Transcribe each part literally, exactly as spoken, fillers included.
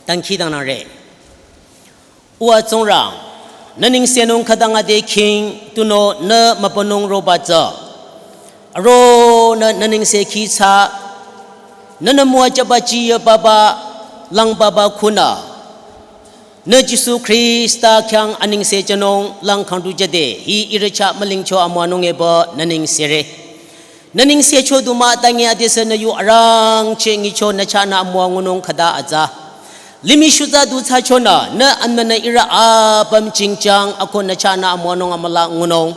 Dangkhidangnangre. Uwa Tsingrang, nü nengsenung khütang ade khing tunüo nü mübünung roba tsü. Aronü nü nengse khi thsa, nünü müwajüba jiyü papa, lang papa khunü. Nü Jisu Khrista khyang anengse jünung lang khangdu jüde, hi ihrü chah mülingcho amüwanung epü nü nengsere. Nü nengsecho du mah tangi adesü nü yu arangcheh nyicho nü chahnü amüwa ngunung khüta atsa. Limih shutsa du thsachonü, nü anbünü ihrü apüm jingjang ako nü chahnü amüwanung amüla ngunung.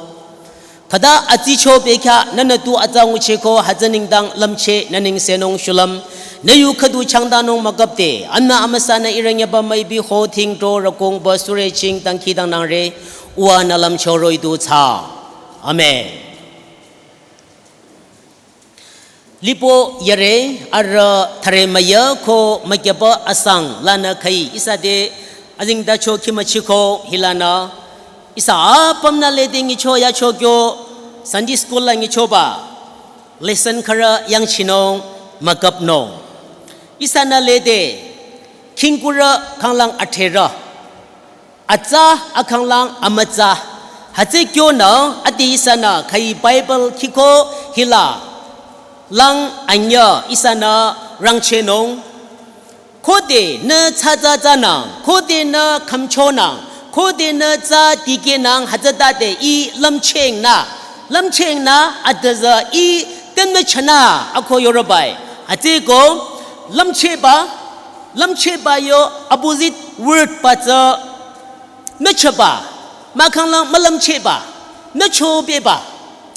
Khüta atsicho bekhyah nünü tu atsa nguchiko hütsü nengdang lümcheh nü nengsenung shulüm. Nü yu khüdu changdanung müküpde, anbü amüsanü ihrü nyeba müipi ho thingto rükong pü sürü ching dangkhidangnangre, uwa nü lümcho roh-i du thsa. Amen. Lipo yare arüh thüre müyü ko mükyüpü asang lanü khüi ihsa te azengtacho khimüchiko hilanü ihsa apümnü lede nyicho yacho kyo Sunday school la nyichoba lesson khürü yangchinung müküpnung. Ihsanü lede khingkurü khanglang atherü. Atsa akhanglang amütsa. Hütsü kyonü ade ihsanü khüi Bible khiko hila lang anyü ihsanü rangchehnung. Khode nü tsatsa tsanang, khode nü khümchonang, khode nü tsa dikehnang hütsütade ih lümchengnü, lümchengnü adüzü ih tenmüchanü ako yorobai. Hütsüko lümchehba, lümchehba yo opposite word ba tsü müchaba, mahkhanglang mülümchehba, müchobeba.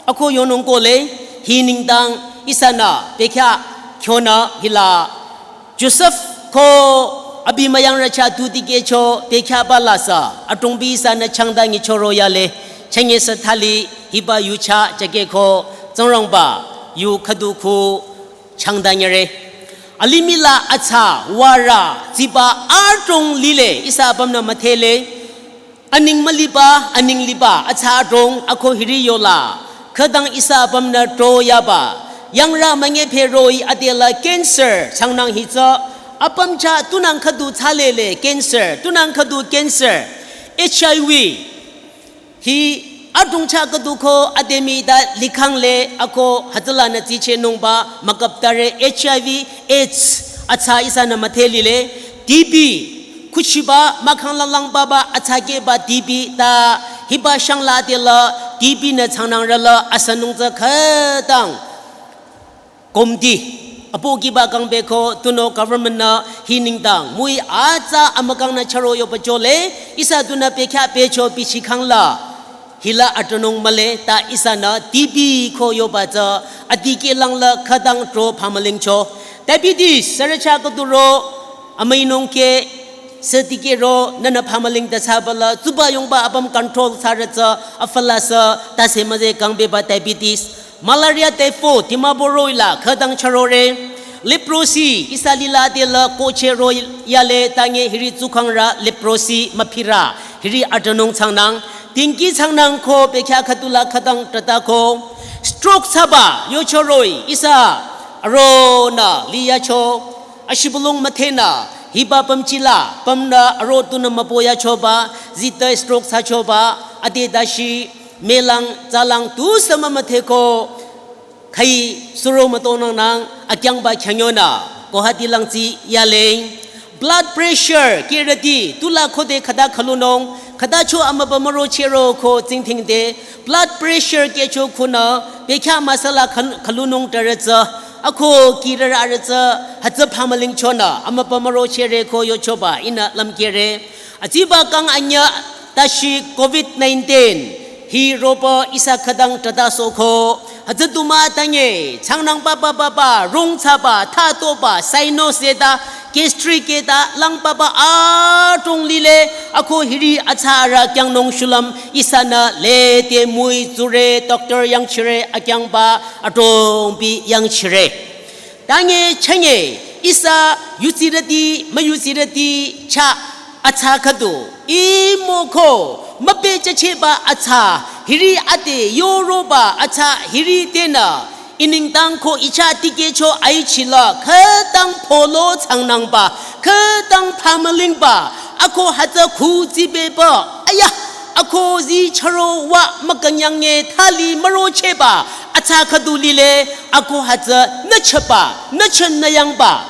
Ako yonung kohle, hi nengdang ihsanü bekhyah kyonü hila Josef ko abi müyangrü chah tu dikehcho bekhyahba lasü, adrongbi ihsanü changda nyichoro yale, chünye sü thali hiba yu chah jakehko Tsingrangba yu khüdu khu changdanyere. Alimih la atsa warü tsiba adrong lile ihsa apümnü müdhele. Aning müliba, aning liba atsa adrong ako hiri yola. Khütang ihsa apümnü tro yaba. Yangrü münyephe roh-i adela cancer changnang hitsü. Apüm chah tunang khüdu thsalele cancer, tunang khüdu cancer. H I V. Hi adrong chah khüdu ko ademi ta likhangle ako hütsülanü tsichehnungba müküptare H I V, AIDS, atsa ihsanü müdhelile, T B, khuchiba mahkhanglang lang papa atsa kehba T B ta hiba shangla adela T B nü changnangrüla asünung tsü khütang komdi, apohkiba kangpehko tunüo government nü hi nengdang müi atsa amükangnü chüro yoba jole, ihsa tunü bekhyah becho bichikhangla. Hila atünung mühle ta ihsanü T B ko yoba tsü adikehlangla khütang tro phamülingcho. Diabetes, sürü chah khüdu ro, amüinung keh, sü dikehro, nünü phamüling ta thsabala, tsuba yongba apüm control thsarü tsü, afüla sü, tase müze kangpehba diabetes. Malaria typhoid, Dimapur roh-i la khütang chürore. Leprosy, ihsa lila adela kohcheh roh-yale tange hiri tsukhangrü leprosy müphirü, hiri atünung changnang. Dengue changnang ko bekhyah khüdula khütang tata ko. Stroke thsaba, yocho roh-i, ihsa aronü liyacho. Ashibülung müdhenü, hiba pümchila, pümnü aro tunü mübü yachoba, zita stroke thsachoba, ade dashi, melang, tsalang, tusü mümüdheko, khüi suro mütonangnang, akyangba khyanyonü, Guwahati lang tsiyaleng. Blood pressure, kerüti, tula khode khüta khülunung, khüta cho amübü müro chehro ko tsingdhingde, blood pressure kehcho khunü, bekhyah masala khün-, khülunung tarütsü, ako kirürü arütsü, hütsü phamülingchonü, amübü müro chehre ko yochoba, ihnü lümkehre. Atsiba kang anyü tashi covid nineteen, hi roba ihsa khütang tata soko. Hütsü du mah tange, changnang papa papa, rung thsaba, thatoba, sinus eta, gastric eta, lang papa adrong lile, ako hiri atsa arüh kyangnung shulüm, ihsanü lede müi tsure, doctor yangchire, akyangba, adrongbi yangchire. Tange chünye ihsa yutsirüti, müyutsirüti chah atsa khüdu. Ih müko, müpehjüchehba atsa, hiri ade yoroba atsa, hiri tenü. I nengdang ko I chah tikehcho aichi la, khütang polo changnangba, khütang phamülingba, ako hütsü khu tsibeba, aya, ako zi charo wa mükünyange thali mürochehba, atsa khüdu lile, ako hütsü nüchaba, nüchen nüyangba.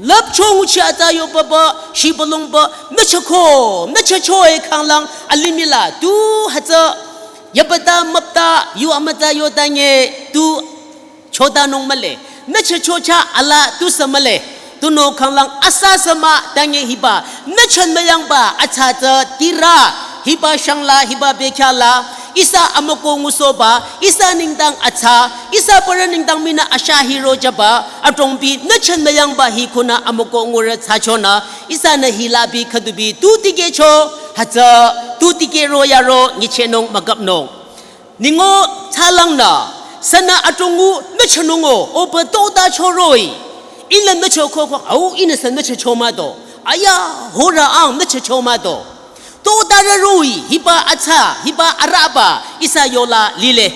Lüpcho nguchi atsa yobaba, shibülungba, nüchako, nüchacho e khanglang, alimih la, tu hütsü, yabata müpta, yu amütsa yotange, tu chotanung mühle, nüchacho chah ala tusü mühle, tunüo khanglang asasü mah tange hiba, nüchen müyangba, atsa tsü tira, hiba shangla, hiba bekhyah la, ihsa amüko ngusohba, ihsa nengdang atsa, ihsa parü nengdang mii nü ashah hirojüba, adrongbi nüchen müyangba hi khunü amüko ngurü thsachonü, ihsanü hila bi khüdubi tu tikehcho, hütsü tu tikeh ro yaro nyichehnung müküpnung. Ningo thsalangnü, sünü adrongnü nüchenungo, oba tota choroi. Ihnü nüchoko ko, au ihnü sü nüchecho mah do. Aya, hora ang nüchecho mah do. Totarü roi, hiba atsa, hiba araba, ihsa yola lile.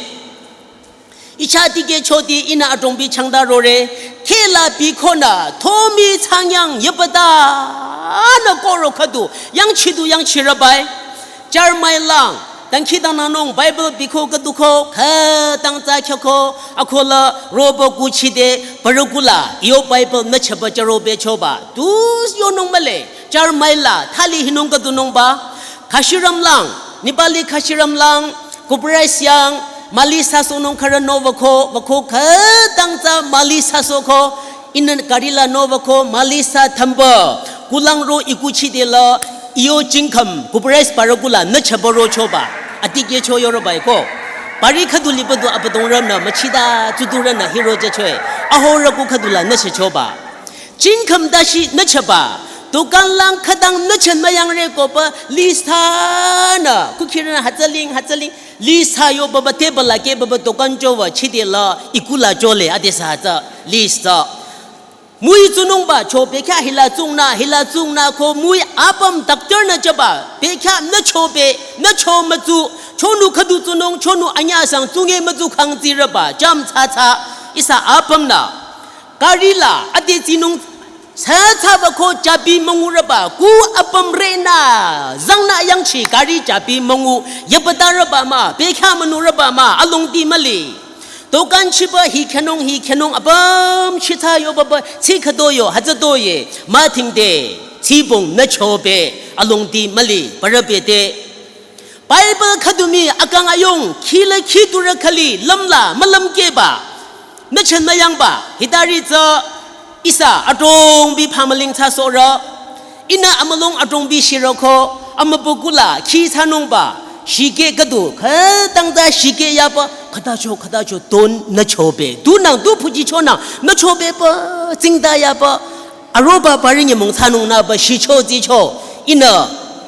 I chah tikehchoti ihnü adrongbi changda rore, thela bi khonü, thomi changyang yabata, nü koro khüdu, yangchidu yangchirübai. Jeremiah lang, dangkhidangnangnung Bible biko khüduko, khütang tsü khyako, akola robo kuchide, parü kula, iyo Bible nüchaba charobe choba, tu yonung mühle, Jeremiah la, thali hinung khüdunungba, khashiram lang, Nepali khashiram lang, Kupre siang, mali saso nung khürü no wüko, wüko khütang tsü mali saso ko, ihnü gari la no wüko, mali sa thamba, kulang ro ikuchide la, iyo chingkham, Kupre parü kula, nüchaba rochoba, atikehcho yorübai ko. Pari khüdu liba du abüdongrü nü, müchida, tsudurü nü, hirojüchoe, ahorü ku khüdu la, nüchechoba. Chingkham dashi nüchaba, dukan lang khütang nüchen müyangre koba, list ha nü, kukhirü nü hütsüling, hütsüling, list ha yobaba table la kebaba dukan chowa chide la, ikula chole, adesü hütsü, list ha. Mui tsunungba cho bekhyah hila tsungnü, hila tsungnü ko mui apüm doctor nü chaba, bekhyah nüchobe, nücho mütsu, chonu khüdu tsunung, chonu anyüsang tsunge mütsu khangtsirüba, jam tsatsa, ihsa apüm nü. Gari la, ade tsinung, sü tsaba ko chabi müngurüba, ku apüm renü, zangnü yangchi gari chabi müngu, yabatarüba mah, bekhyah münurüba mah, alongdi mühle. Dukan chiba hi khenung, hi khenung, apüm shitsa yobaba, tsi khüdo yo, hütsü do ye, müthingde, tsibong nüchobe, alongdi mühle, parübe te. Bible khüdumi akang ayung, khila khiturü khali, lümla, mülümkeba. Nüchen müyangba, hitari tsü, ihsa, adrongbi phamüling thsasohrü. Ihnü amülung adrongbi shiroko, amübükuh la, khi thsanungba, shikeh khüdu, khütang tsü shikeh yaba, khütacho, khütacho, ton nüchobe. Tunang, tu phujichonang, nüchobeba, tsingda yaba, aroba pari nyümong thsanungnüba shicho tsicho, ihnü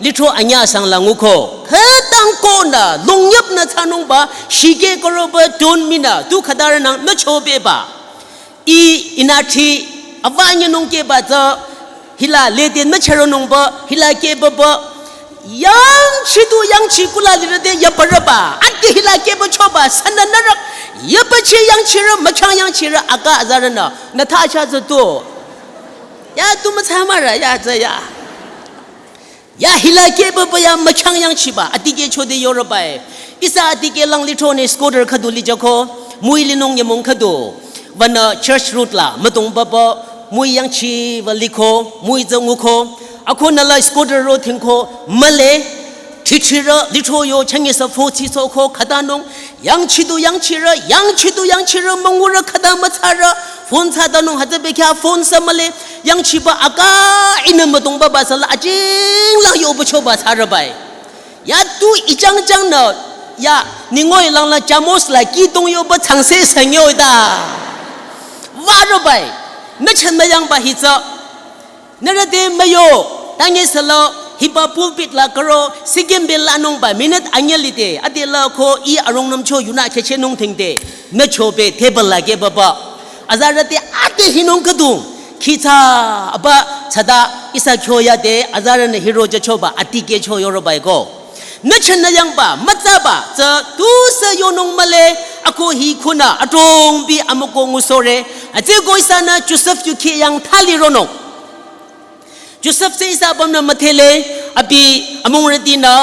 lithro anyüsang la nguko. Khütang konü, longyüpnü thsanungba, shikeh koroba, ton minü, tu khütarünang, nüchobeba. I, inachi, ava nyünung keba tsü, hila lede nücheronungba, hila kebaba, yangchidu yangchi kula lirüde yabarüba, ade hila keba choba, sünü nürü, yabachi yangchirü, mükhyang yangchirü, aka azarünü, nü thacha tsü tu. Ya tu mütsa mürü, ya tsü ya. Ya hila kebaba ya mükhyang yangchiba, atikeh chode yorübai. Ihsa atikeh lang lithro nü scooter khüdu lijako, mui linung nyümong khüdu. Vanü church road la, mütongbaba, mui yangchiba liko, mui tsü nguko. Ako nü la scooter ro thingko, mühle, chichirü, lithro yo, changi sa fo tsisoko, khütanung, yangchidu yangchirü, yangchidu yangchirü, müngurü khüta mütsarü, phone thsatanung hütsü bekhyah phone sü mühle, yangchiba aka ihnü mütongbaba sala ajing la yoba choba thsarübai. Ya tu ichangchang nü, ya, ningoi lang la chamos la kidong yoba changse sangyo da. Warübai, nüchen müyangba hitsü. Nürü te müyo, tangi sala, hiba pulpit la karo, sigim be lanungba, minute anyü lide, ade la ko i arungnümcho yunü khechehnung thingde, nüchobe table la kebaba. Azarü te ade hinung khüdung, khitsa aba tsada ihsa kyo yade, azarünü hirojüchoba, atikeh cho yorübai ko. Nüchen nü yangba, mütsaba, tsü tusü yonung mühle, Ako hi khunü adrongbi amüko ngusohre. Hütsüko ihsanü Josef yu khyang thali ronung. Josef tsü ihsa apümnü müdhele, abi amungrütinü,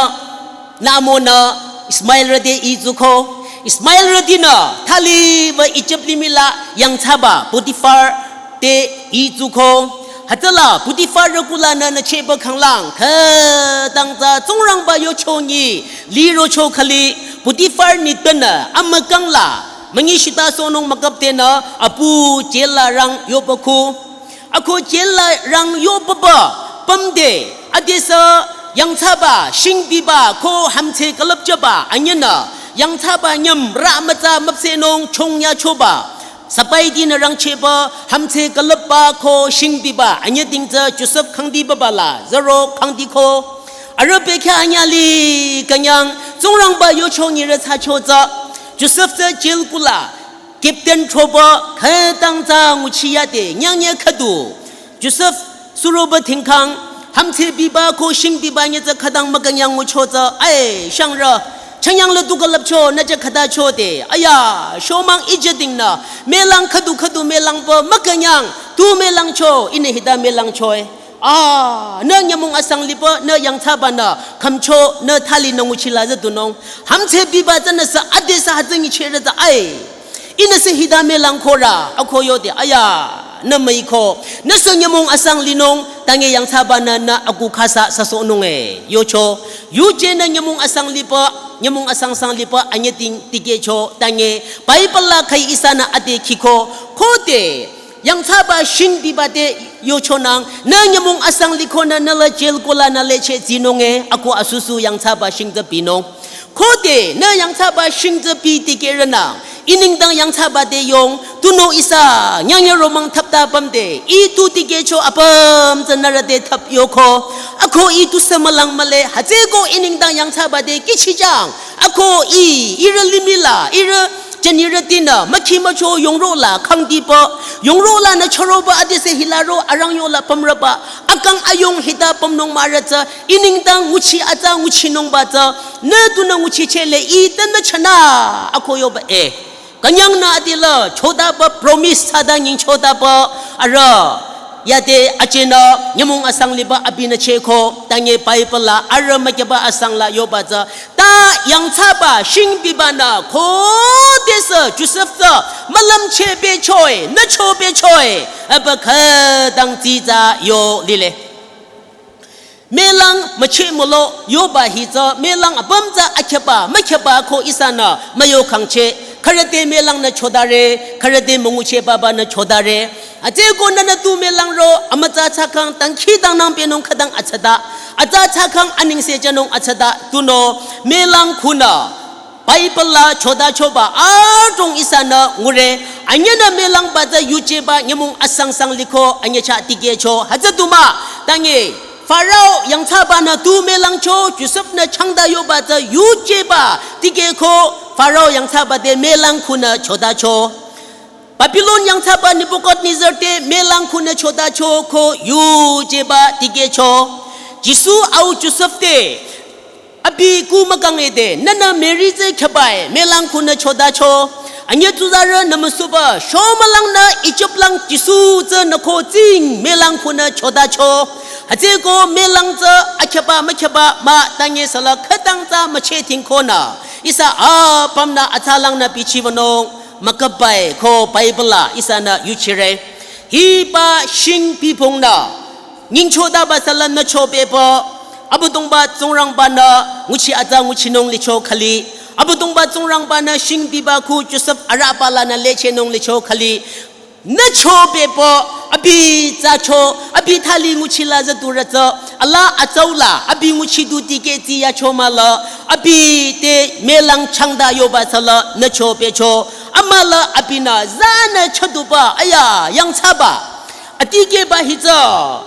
nü amonü, Ismailrü te itsuko. Ismailrütinü thali wü Ijip limih la yangthsaba Potiphar te itsuko. Hütsüla Potiphar rü kulanü nüchehba khanglang khütang tsü Tsingrangba yochonyi lirocho khali, Potiphar nitpünü amükang la münyi shitasohnung mükaptenü apu jail la rang yoba khu. Ako jail la rang yobaba pümde adesü yangthsaba shingbiba ko hümdhse külüpjüba anyünü yangthsaba nyüm rü mütsa müpsehnung chongyachoba. Sipahitinü rangchehba hümdhse külüpba ko shingbiba anyüding tsü Josef khangdibaba la züro khangdiko. Arüh bekhyah anyüh li künyang Tsingrangba yochonyi rü thsacho tsü Josef tsü jail kula captain throba khütang tsü nguchiyade nyangnyü khüdu. Josef suroba dhingkhang hümdhse biba ko shingbiba nyü tsü khütang mükünyang ngucho tsü, ai, shangrü, chanyang la tu külüpcho, nü tsü khüta chode, aya, shomang ijüdingnü, mülang khüdu khüdu mülangba mükünyang, tu mülangcho, ihnü hita mülangchoe. A, nü nyümong asang liba, nü yangthsabanü khümcho, nü thali nü nguchila züdunung. Hümdhse biba tsünü sü adesü hütsü nyichehre tsü, ai. Ihnü sü hita mülang khorü, ako yode, aya, nü müiko, nü sü nyümong asang linung, tange yangthsabanü nü aku khasa süsohnung e, yocho, yuje nü nyümong asang liba, nyümong asang sang liba, anyüding tikehcho, tange, Bible la khai ihsanü ade khiko, khode, yangthsaba shingbiba te yochonang, nü nyümong asang likonü nü la jail kulanü lecheh tsinung e, ako asusu yangthsaba shing tsü binung. Khode, nü yangthsaba shing tsü bi tikehrenang, i nengdang yangthsaba te yong, tunüo ihsa, nyangnyü romang thapta pümde, i tu tikehcho apüm tsü nührü te thap yoko, ako i tusü mülang mühle, hütsüko i nengdang yangthsaba te kihchijang, ako i, ihrü limih la, ihrü jünirütinü, mükhi mücho yongro la khangdiba, yongro lanü chüroba adesü hilaro arangyo la pümrüba, akang ayong hita pümnung mahrü tsü, i nengdang nguchi atsa nguchinungba tsü, nü tunü nguchichehle i tenü chanü, ako yoba e. Künyangnü adila, chodaba promise thsada nying chodaba, arüh. Yade ajenü, nyümong asang liba abinü chehko, tange Bible la, arüh mükyaba asang la yoba tsü, ta yangthsaba shingbibanü, khodesü, Josef tsü, mülümcheh bechoe, nücho bechoe, aba khütang tsitsa yo lile. Mülang mücheh mülo yoba hi tsü, mülang apüm tsü akhyaba, mükhyaba ko ihsanü müyo khangcheh, khürü te mülangnü chodare, khürü te müngucheh babanü chodare. Hütsüko nünü tu mülang ro, amütsa thsakhang, dangkhidangnang pehnung khütang atsata, atsa thsakhang anengse jünung atsata, tunüo, mülang khunü. Bible la chodachoba adrong ihsanü ngure, anyünü mülangba tsü yujeba nyümong asang sang liko anyücha tikehcho hütsü du mah, tange, Pharaoh yangthsabanü tu mülangcho, Josef-nü changda yoba tsü yujeba tikehko, Pharaoh yangthsaba te mülang khunü chodacho. Babylon yangthsaba Nebuchadnezzar te mülang khunü chodacho ko yujeba tikehcho. Jisu au Josef te abi ku mükang ede, nünü Mary tsü khyaba-e, mülang khunü chodacho. Anyü tsuzarü nümüsuba, shomülangnü Ijip lang Jisu tsü nüko tsing mülang khunü chodacho. Hütsüko mülang tsü akhyaba mükhyaba mah tange sala khütang tsü mücheh tingkonü. Ihsa apümnü atsalangnü bichibanung, müküp-e ko Bible la ihsanü yuchire. Hiba shing bipungnü. Nyingchodaba sala nücho bepü, Abüdongba Tsingrangbanü nguchi atsa nguchinung licho khali. Abüdongba Tsingrangbanü shing biba khu Josef arüba lanü lechehnung licho khali. Nücho bepü, abi tsacho, abi thali nguchila züdurü tsü, ala atsau la, abi nguchidu tikeh tsiyacho mah la, abi te mülang changda yoba sala nücho becho, amüla abinü zanü choduba, aya, yangthsaba. Atikehba hi tsü,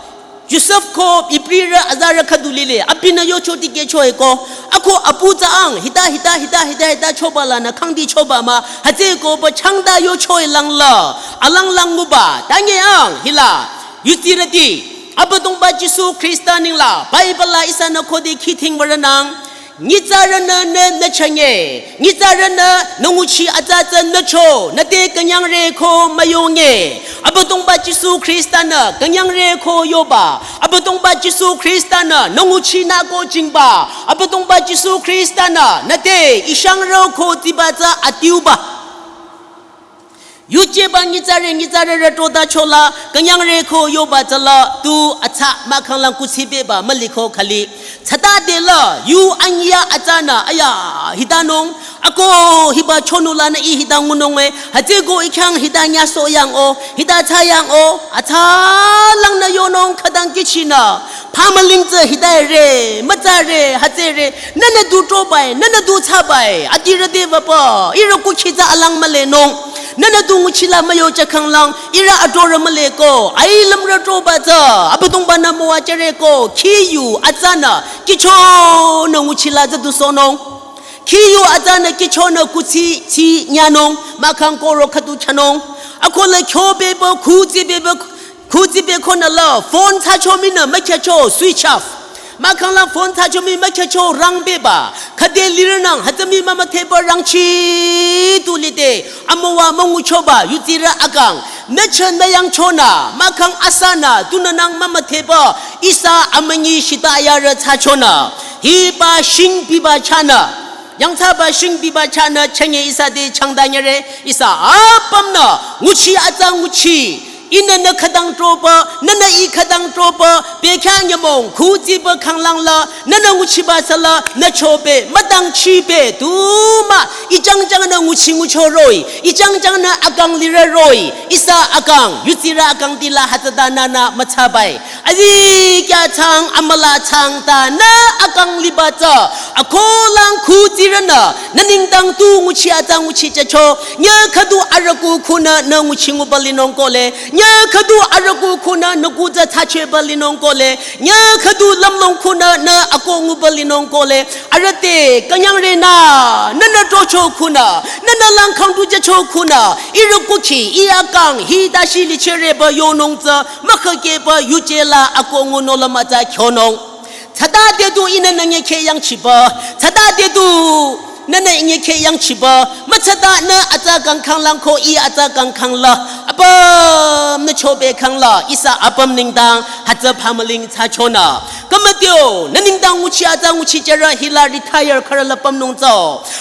Josef ko Hebrew-rü azarü khüdu lile, abinü yocho tikehcho-e ko, ako apu tsü ang, hita, hita, hita, hita, hita choba lanü khangdi choba mah, hütsüko ba changda yocho-e lang la, alang lang nguba, tange ang, hila, yutsirüti, Abüdongba Jisu Khrista ningla, Bible la ihsanü khode khithing würünang, Nyitsarünü nü nü chünye, nyitsarünü nü nguchi atsa tsü nü cho, nü te künyangre ko müyonye. Abüdongba Jisu Khrista-nü künyangre ko yoba. Abüdongba Jisu Khrista-nü nü nguchi nü ko jingba. Abüdongba Jisu Khrista-nü nü te ishangrü ko tiba tsü atiuba. Yujeba nyitsarü nyitsarü rütoda chola, künyangre ko yoba tsüla, tu atsa mahkhang lang kuthsi beba müliko khali. Tsüta dela, yu anyiya atsanü, aya, hitanung, ako hiba chonula nü i hita ngunung e, hütsüko i khyang hita nyaso yang o, hita tsü yang o, atsa lang nü yonung khütang kihchinü. Phamüling tsü hitare, mütsare, hütsüre, nünü du trobai, nünü du tsübai, adirü de bapa, ihrü kukhi tsü alang mülenung, nünü du nguchila müyo chakhang lang, ihrü adorü müleko, ai lümrü troba tsü, Abüdongba-nü müwajüre ko, khiyu atsanü, kihchonü nguchila tsü du sohnung. Khiyu atsanü kihchonü kuthsi, thsi nyanung, mahkhang koro khüdu khanung. Akola kyo beba, kuthsi beba, kuthsi be konü la, phone thsacho minü mükyacho, switch off. Mahkhang la phone thsacho mi mükyacho rang beba. Khüde lirünang, hütsü mi mümütheba rangchi tu lide. Amüwa münguchoba, yutsirü akang. Nü chünü yangchonü, mahkhang asanü, tunünang mümütheba. Ihsa amünyi shita yarü thsachonü. Hiba shing biba chanü. Yangthsaba shing biba chanü chünye ihsa te changdanyere, ihsa apümnü, nguchi atsa nguchi, ihnü nü khütang troba, nünü i khütang troba, bekhyah nyümong, kuthsiba khanglang la, nünü nguchiba tsüla, nü chobe, mütangchibe, tu mah, i jangjang nü nguchi ngucho roh-i, i jangjang nü akang lirü roh-i, ihsa akang, yutsirü akang tila hütsüta nünü müthsabai. Azikyah chang amüla chang ta nü akang liba tsü, akolang kuthsirünü, nü nengdang tu nguchi atsa nguchi chacho, nyü khüdu arüku khunü nü nguchi nguba linung kohle, nyü khüdu arüku khunü nü kuthsa thsacheba linung kohle, nyü khüdu lümlong khunü nü ako nguba linung kohle, arüh te, künyangre nü, nünü trocho khunü, nünü langkhang tu chacho khunü, ihrü kukhi, i akang, hita shi lichereba yonung tsü, mükhükeba yujela ako ngunü lüm atsa kyonung. Tsüta de du ihnü nü nyekhe yangchiba, tsüta de du, nünü i nyekhe yangchiba, mütsüta nü atsa kangkhang lang ko i atsa kangkhang la, apüm nü chobe khang la, ihsa apüm nengdang, hütsü phamüling thsachonü. Kümütio, nü nengdang nguchi atsa nguchi jara hila retire khürü la pümnung tsü.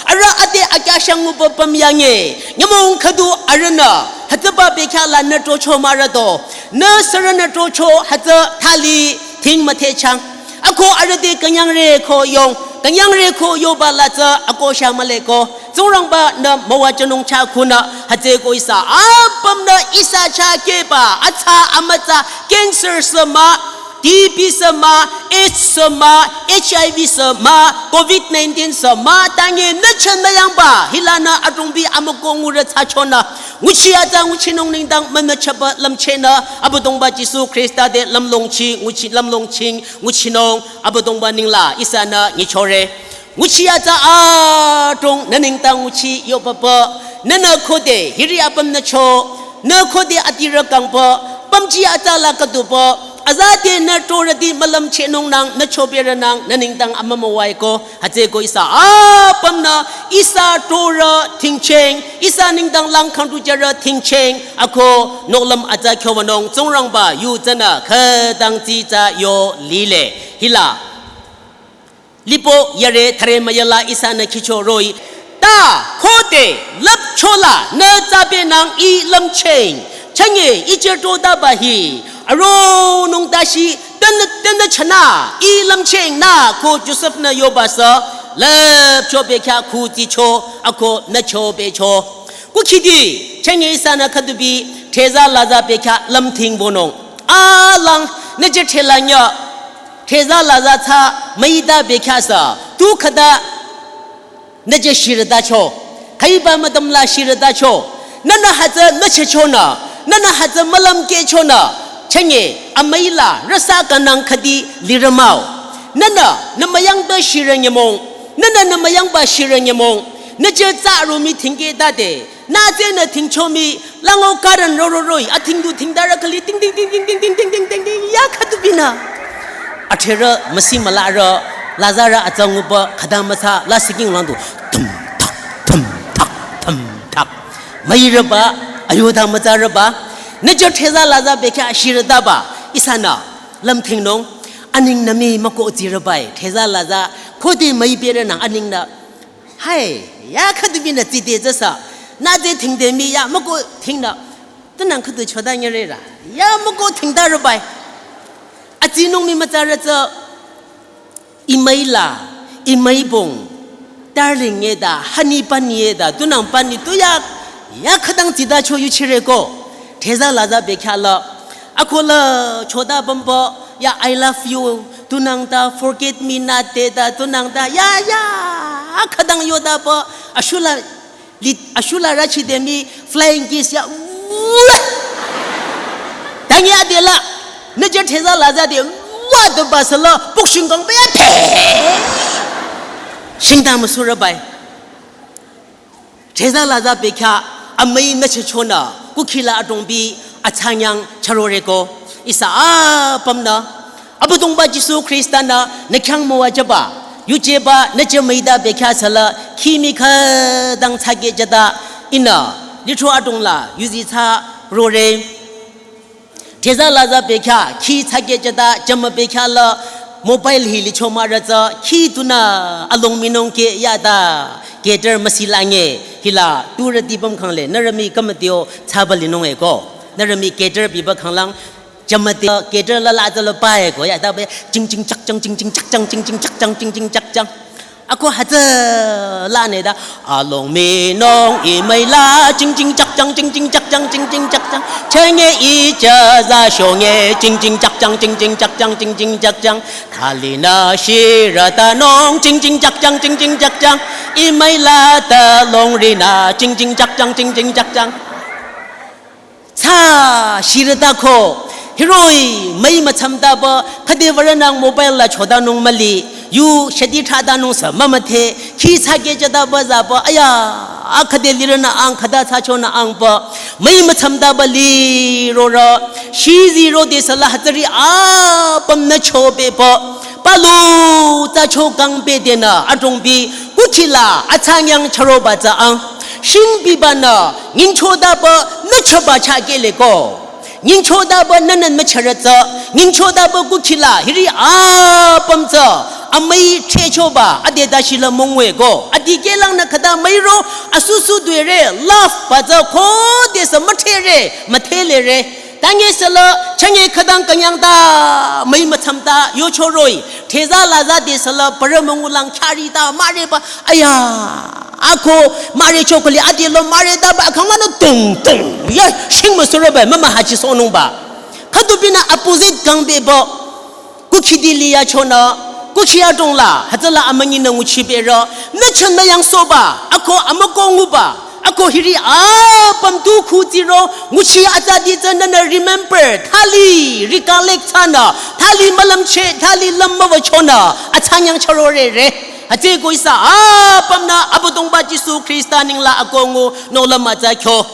Arüh ade akyashang nguba püm yange, nyümong khüdu arühnü, hütsüba bekhyah la nü trocho mürüto, nü sürünü trocho hütsü thali ting müthehchang. Ako arüh te künyangre ko yong, künyangre ko yoba la tsü ako sha mühle ko. Tsingrangba-nü müwajünung chah khunü, hütsüko ihsa apümnü ihsa chah keba, atsa amütsa, cancer sü mah, T B sü mah, AIDS sü mah, H I V sü mah, covid nineteen sü mah, tange nü chünü yangba, hilanü adrongbi amüko ngurü thsachonü. Nguchi atsa nguchinung nengdang münü chaba lümchehnü, Abüdongba Jisu Khrista te lümlongchi, nguchi lümlongching, nguchinung, Abüdongba nengla, ihsanü nyichore. Nguchi atsa adrong nü nengdang nguchi yobaba, nünü khode, hiri apüm nü cho, nü khode adirü kangba, pümji atsa la khüduba, azade nü trorüti mülümchehnung nang, nü choberü nang, nü nengdang amümüwai ko, hütsüko ihsa apümnü, ihsa trorü tingcheng, ihsa nengdang langkhang tu jara tingcheng, ako nohlüm atsa kyobanung, Tsingrangba, yu tsünü, khütang tsitsa yo lile, hila. Lipo yare thare müyala ihsanü khicho roh-i. Ta khode lüpchola nü tsabenang i lümcheng. Chünye i cherto taba hi. Aronung tashi tünü tünü chünü i lümcheng nü ko Josef-nü yoba sü. Lüpcho bekhyah khutsicho ako nü chobecho. Kukhidi chünye ihsanü khüdubi theza laza bekhyah lümthing bonung. Alang nü je thela nyü. Theza laza tsü müita bekhyah sü, tu khüta nü je shirütacho, khüiba mütüm la shirütacho, nünü hütsü nü chechonü, nünü hütsü mülümkehchonü, chünye amüila rüsa kanang khüdi lirü mah-o. Nünü nü müyangba shirü nyümong, nünü nü müyangba shirü nyümong, nü je tsü romi tingkeh tade, nü tsünü tingchomi, lango karan rororoi, ating du tingdarü khali ting ting ting ting ting ting ting ting ting ting, ya khüdu binü. Atherü müsi mülarü, Lazarü atsanguba khüta mütsa la siking langdu. Thüm thak, thüm thak, thüm thak. Müirüba, ayoda mütsarüba. Nüjü theza laza bekya shirütaba. Ihsanü, lümthingnung. Aning nü mi müko tsirübai. Theza laza, khode müi bere nang aning nü. Hai, ya khüdubinü tside tsasa. Nü tse thingde mi ya müko thingnü. Tunang khüdu choda nyerera. Ya müko thingda rübai. Atsinung mi mütsarü tsü. Imüi la, imüi bong, darling ye da, honey bunny ye da, tunang pani tu ya, ya khütang tsida cho yuchire ko. Theza laza bekya la. Akola choda bambo, ya I love you, tunang ta, forget me not de da, tunang ta, ya, ya, khütang yoda bo, ashula Lit ashula rachide mi flying kiss ya. Wah! Tangi adela. Nüjü theza laza de. Wah! De basala. Boxing kang be ya the. Shingda müsura bai. Theza laza bekya. Amüi nüchechona. Kukhila adongbi. Achanyang charoreko. Ihsa apümnü. Abüdongba Jisu Khrista nü nü khyang müwajüba, yujeba nü jümüida bekya sala, khimi khüdang tsage jüda ihnü, litro adongla, yuzi tsa rore. Theza laza bekya, khi tsage jüda, jümü bekya la, mobile hi licho mara tsü, khi tunü along minung ke yada, gator müsi lange, hila, tu rüti bam khangle, nü rümi kamatio, tsaba linung eko, nü rümi gator biba khanglang, Jamate gator la la tsü la pae ko ya ta be ching ching chak chang ching ching chak chang ching ching chak chang ching ching chak chang. Ako hütsü la ne da along minung imüi la ching ching chak chang ching ching chak chang ching ching chak chang. Chenge i cha za shonge ching ching chak chang ching ching chak chang ching ching chak chang. Thali nü shirütanung ching ching chak chang ching ching chak chang. Imüi la ta long ri nü ching ching chak chang ching ching chak chang. Tsü shirüta ko, hiroh-i müi mütsamtaba, khüde würonang mobile la chodanung müli, yu shadi thradanung sü mümüdhe, khi tsage jüdaba zaba, aya, a khüde lirünü ang, khüta tsü chonü angba, müi mütsamtaba lirorü, shizi rode sala hütsüri apümnü chobeba, palu tsü chokang bedenü, adrongbi, kukhila, atsanyang charoba tsü ang, shingbibanü, nyingchodaba nü chaba chakele ko. Nyingchodaba nü nü mücharü tsü. Nyingchodaba kukhila hiri apüm tsü. Amüi threchoba ade dashila mongwe ko. Adikehlangnü khüta müiro asusu duere love ba tsü khodesü müthere müthelere. Tange sala chenge khütang künyang ta müi mütsamta yochoroh-i. Theza laza de sala parü müngulang khyari ta müreba. Aya. Ako mare chokoli adilo mare daba akang mano tung tung. Ya shing müsuro ba mama hachi sonung ba. Khüdubinü opposite kang beba. Kukhidi liya chonü. Kukhi adrongla. Hütsüla amünyi nü nguchi bero. Nü chonü yangsoba. Ako amüko nguba. Ako hiri apüm tu khu tsiro. Nguchi atsadi tsü nünü remember. Thali recollect thsanü. Thali mülümcheh. Thali lüm müwü chonü. Atsanyang charorere. Hütsüko ihsa apümnü Abüdongba Jisu Khrista ningla akongu nola mütsa kyo.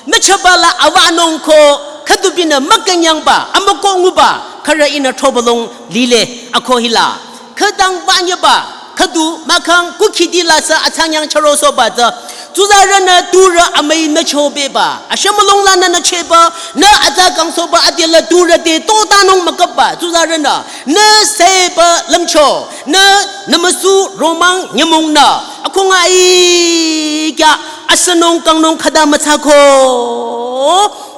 Nü chaba la awanung ko khüdubinü mükünyangba, amüko nguba, khürü ihnü throbalong lile ako hila. Khütang wanyeba, khüdu mükang kukhidi la sü atsanyang charosoba tsü. Tsuzarünü turü amüi nü chobeba, ashümülong lanü nü cheba, nü atsa kangsoba adela turü te totanung müküpba, tsuzarünü, nü seba lümcho, nü, nü müsu romang nyümong nü. Akhunga i kya asünung kangnung khüta mütsako.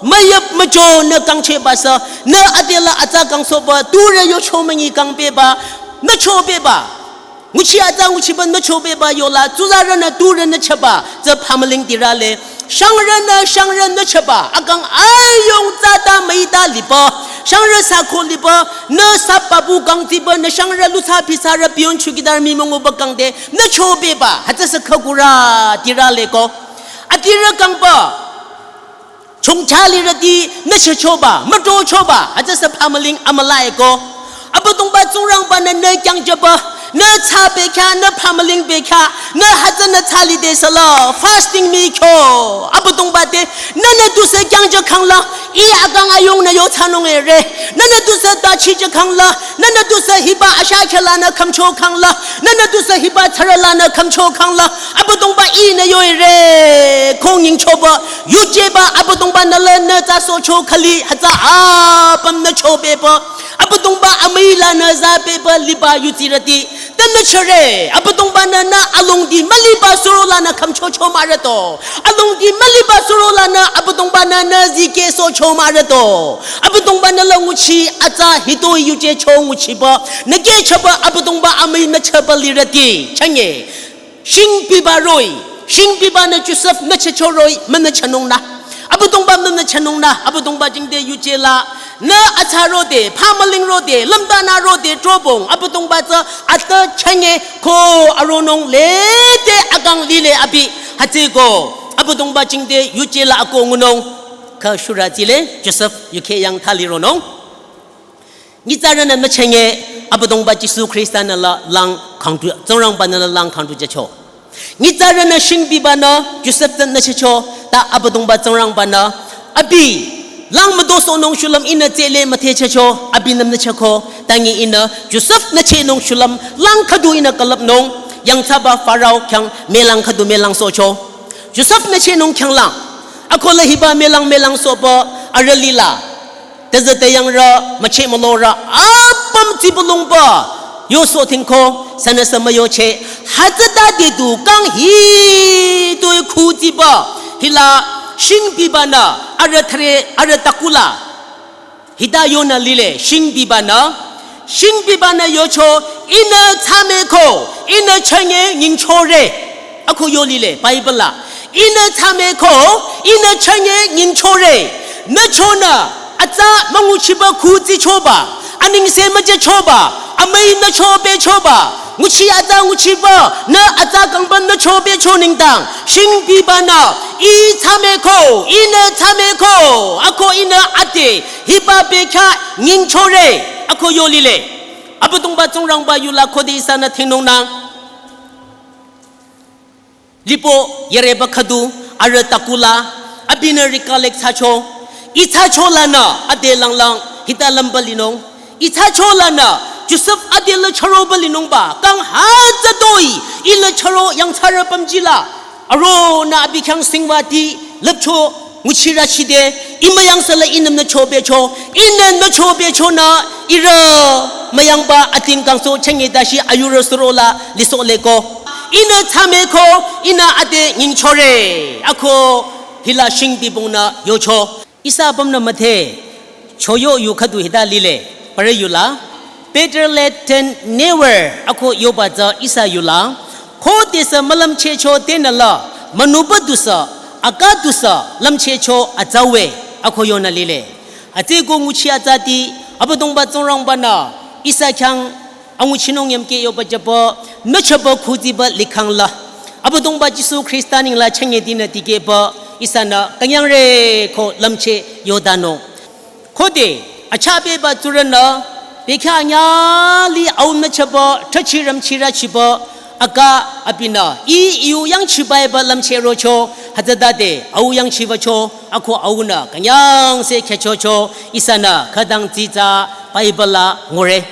Müyüp mücho nü kangcheba sü. Nü adela atsa kangsoba. Turü yocho münyi kangbeba. Nü chobeba. Nguchi atsa nguchiba nü chobeba yola. Tsuzarünü turü nü chaba. Tsü phamüling tirale. Shangrünü shangrü nü chaba. Akang ayong tsata müita liba. Shangrü sako liba. Nü sapa bu kangtiba nü shangrü lutsa pisarü pion chukidar mi münguba kangde. Nü chobeba, hütsüsü khükurü tirale ko. Atirü kangba. Chongcha lirüti, nü chechoba, mütochoba, hütsüsü phamüling amülae ko. Abüdongba Tsingrangbanü nü kyangjeba, Nü thsa bekhyah, nü phamüling bekhyah, nü hütsünü thsa lide süla, fasting mii kyo. Abüdongba te, nünü tusü kyangjü khangla, ih akang ayung nü yo thsanung ere. Nünü tusü tachijü khangla, nünü tusü hiba asha khyülanü khümcho khangla, nünü tusü hiba thsarülanü khümcho khangla, Abüdongba ihnü yo ere. Kong yingchoba, yujeba, Abüdongba nü la nü thsasohcho khali, hütsü apüm nü chobeba. Abüdongba amüi lanü zübeba liba yutsirüti. Tümnü chore, Abüdongba nü nü alongdi müliba surolanü khümchocho mahrüto. Alongdi müliba surolanü Abüdongba nü nü zikehsohcho mahrüto. Abüdongba nü la nguchi atsa hitoi yuje cho nguchiba. Nü kehchaba Abüdongba amüi nü chaba lirüti. Chünye. Shingbiba roh-i, shingbiba nü Josef nü chehcho roh-i, münü chehnung nü. Abüdongba münü chehnung nü, Abüdongba jingte yuje la, nü atsa rode, phamüling rode, lümdanü rode, trobong, Abüdongba tsü atsa chünye ko aronung lede akang lile abi, hütsüko, Abüdongba jingte yuje la ako ngunung, kha shurü tsile, Josef yukheh yang thali ronung. Nyitsarünü nü chünye Abüdongba Jisu Khrista nü la lang khangtu, Tsingrangba nü la lang khangtu jücho. Nyitsarünü shingbiba nü Josef tsü nü chehcho, ta Abüdongba Tsingrangba nü, abi, lang müdosohnung shulüm ihnü tsele müthehchehcho, abi nüm nü chehko, tangi ihnü Josef nü chehnung shulüm lang khüdu ihnü külüpnung, yangthsaba Farao khyang mülang khüdu mülangsohcho. Josef nü chehnung khyanglang, ako la hiba mülang mülangsohba, arüh lila. Tüzü tüyangrü, mücheh mülorü, apüm tsibülungba, yosoh tingko, sünüsü müyocheh, hütsütade tu kang hitoi khutsiba, hila, shingbiba nü, arüh thre, arüh takula. Hita yonü lile, shingbiba nü, shingbiba nü yocho, ihnü thsameko, ihnü chünye nyingchore. Ako yo lile, Bible la. Ihnü thsameko, ihnü chünye nyingchore. Nü chonü, atsa münguchiba khutsichoba, anengse müjüchoba, amüi nü chobechoba, nguchi atsa nguchiba, nü atsa kangba nü chobecho nengdang, shingbiba nü, ih thsameko, ihnü thsameko, ako ihnü ade, hiba bekhyah nyingchore, ako yo lile. Abüdongba Tsingrangba yula khode ihsanü thingnung nang. Lipo yareba khüdu, arüh takula, abinü recollect thsacho. Ih thsacho lanü, ade langlang, hita lümba linung. Ih thsacho lanü, Josef ade la chüroba linungba, kang hütsütoi, ih la chüro yangthsarü pümjila. Aronü abi khyang singwati, lüpcho, nguchirü chide, ih müyangsa la ihnüm nü chobecho, ihnü nü chobecho nü, ihrü müyangba ating kangsoh chünye dashi ayurü surola lisohleko. Ihnü thsameko, ihnü ade nyingchore, ako hila shingdibong nü yocho. Ihsa apümnü müdhe, choyo yu khüdu hita lile, parü yula. Better late than never, ako yoba tsü ihsa yula. Khodesü mülümchehcho tenü la, münüba dusü, aka dusü, lümchehcho atsa we, ako yonü lile. Hütsüko nguchi atsati, Abüdongba Tsingrangba nü, ihsa khyang anguchinung yamkeh yoba jüba, nü chaba khutsiba likhang la. Abüdongba Jisu Khrista nengla chünye dinü dikehba, ihsanü künyangre ko lümcheh yodanung. Khode, achah beba tsurünü, bekhyah anyüh li aunü chaba, thrachi rümchirü chiba, aka abinü, ih iu yangchiba eba lümcheh rocho, hütsütade, au yangchibacho, ako aunü, künyangse khyüchocho, ihsanü, khütang tsitsa, Bible la, ngure.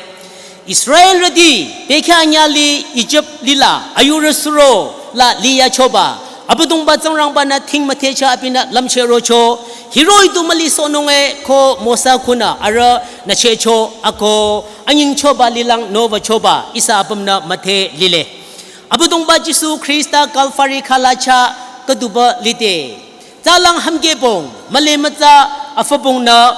Israelrüti, bekhyah anyüh li Egypt lila, ayurü suro la liyachoba, Abüdongba Tsingrangba nü thing müthehcha abinü lümcheh rocho, hiroh-i tu mülisohnung e ko Mosa kunü arühnü chehcho ako anyingchoba lilang novachoba ihsa apümnü müdhe lile. Abüdongba Jisu Khrista Kalvari khala chah khüduba lide. Tsalang hümkehbong, müle mütsa afübong nü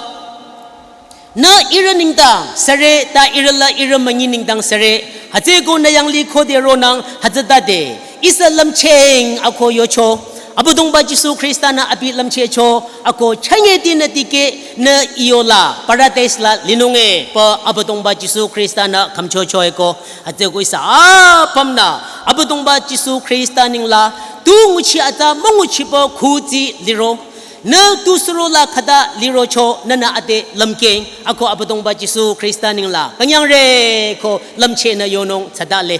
Nü ihrü nengdang süre, ta ihrü la ihrü münyi nengdang süre, hütsüko nü yanglih khode ronang hütsütade, ihsa lümchehng ako yocho, Abüdongba Jisu Khrista nü abi lümchehcho, ako chünye dinü dikeh nü iyola, paradise la linung e, pü Abüdongba Jisu Khrista nü khümchocho eko, hütsüko ihsa apümnü, Abüdongba Jisu Khrista nengla, tu nguchi atsa münguchiba khutsi liro. Nü tu suro la khüta lirocho nünü ade lümkeng ako Abüdongba Jisu Khrista nengla künyangre ko lümchehnü yonung tsütale.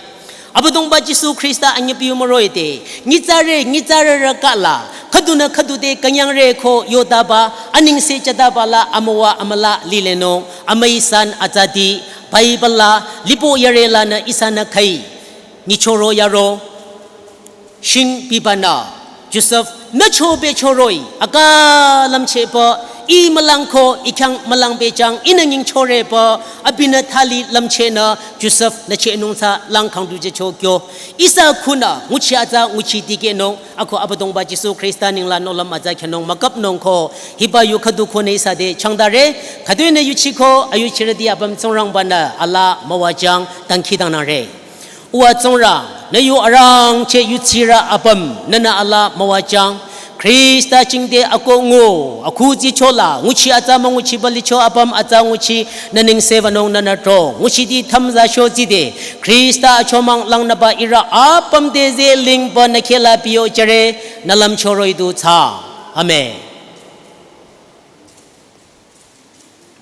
Abüdongba Jisu Khrista anyüpiu müroh-i de nyitsarü nyitsarürü kala khüdunü khüdu te künyangre ko yotaba anengse jütaba la amüwa amüla lilenung amüi san atsati Bible la lipo yare lanü ihsanü khüi nyichoro yaro shing pibanü Josef nü chobe choroh-i aka lümchehpü, ih mülang ko ih khyang mülang pehjüng ihnü nyingchorepü, abinü thali lümchehnü Josef nü chehnung thsa lang khangdu jücho kyo. Ihsa khunü nguchi atsa nguchi dikehnung ako Abüdongba Jisu Khrista nengla nohlüm atsa khyünung müküpnung ko hiba yu khüdu khonü ihsa te changtare. Khütoinü yuchiko ayuchirüti apüm Tsingrangba-nü ala müwajüng dangkhidangnangre. Uwa Tsingrang, nü yu arangcheh yuchirü apüm nünü ala müwajüng. Khrista jingte ako ngu akhuzi chola nguchi atsa münguchiba licho apüm atsa nguchi nü nengse wünung nünü tro nguchiti thümza sho tside Khrista achomang langnüba ihrü apüm te ze lingpü nü khehla piyo jüre. Nü lümcho roh-i du thsa. Amen.